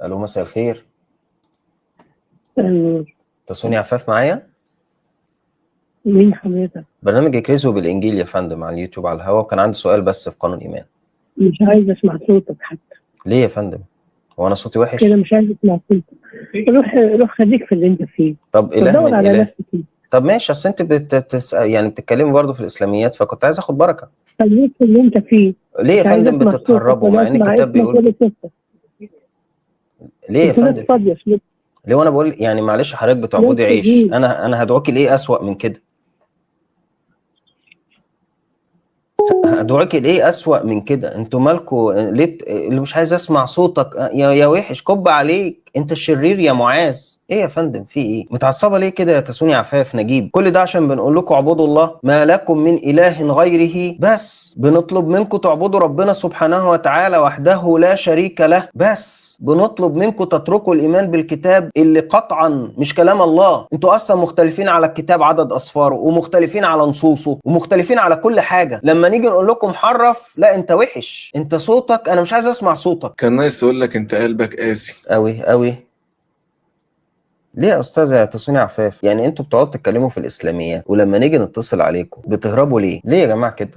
الو، مساء الخير. النور. تسوني عفاف معايا؟ مين حضرتك؟ برنامج اكرزوا بالانجيل يا فندم على اليوتيوب على الهوا، وكان عندي سؤال بس في قانون ايمان. مش عايز اسمع صوتك حتى. ليه يا فندم؟ هو انا صوتي وحش؟ كده مش عايز اسمع صوتك. روح روح، خليك في اللي انت فيه. طب اله ودور من على اله. نفسك انت. طب ماشي، اصل انت يعني بتتكلمي برضه في الاسلاميات، فكنت عايز اخد بركة. خليك في اللي انت فيه. ليه يا مش عايز فندم اسمع صوتك بتتهربوا ولا مع ان اسمع الكتاب اسمك بيقول ولا كده؟ صوتك. ليه يا انتوا ناس فندم؟ فاضية شوية. ليه؟ وانا بقول يعني معلش حضرتك ناس بتعبدي عيش، فاضيين. انا هدعوكي لايه اسوأ من كده؟ هدعوكي لايه اسوأ من كده؟ انتوا مالكوا ليه اللي مش عايز اسمع صوتك يا وحش، كب عليك انت الشرير يا معاذ. ايه يا فندم في ايه؟ متعصبه ليه كده يا تسوني عفاف نجيب؟ كل ده عشان بنقول لكم اعبدوا الله ما لكم من اله غيره، بس بنطلب منكم تعبدوا ربنا سبحانه وتعالى وحده لا شريك له، بس بنطلب منكم تتركوا الايمان بالكتاب اللي قطعا مش كلام الله. انتوا اصلا مختلفين على الكتاب عدد اصفاره، ومختلفين على نصوصه، ومختلفين على كل حاجة. لما نيجي نقول لكم حرف، لا انت وحش، انت صوتك انا مش عايز اسمع صوتك. كان ناقص تقول لك انت قلبك قاسي. قوي قوي. ليه يا استاذه تسوني عفاف؟ يعني انتوا بتقعدوا تتكلموا في الاسلاميات، ولما نيجي نتصل عليكم بتهربوا ليه؟ ليه يا جماعة كده؟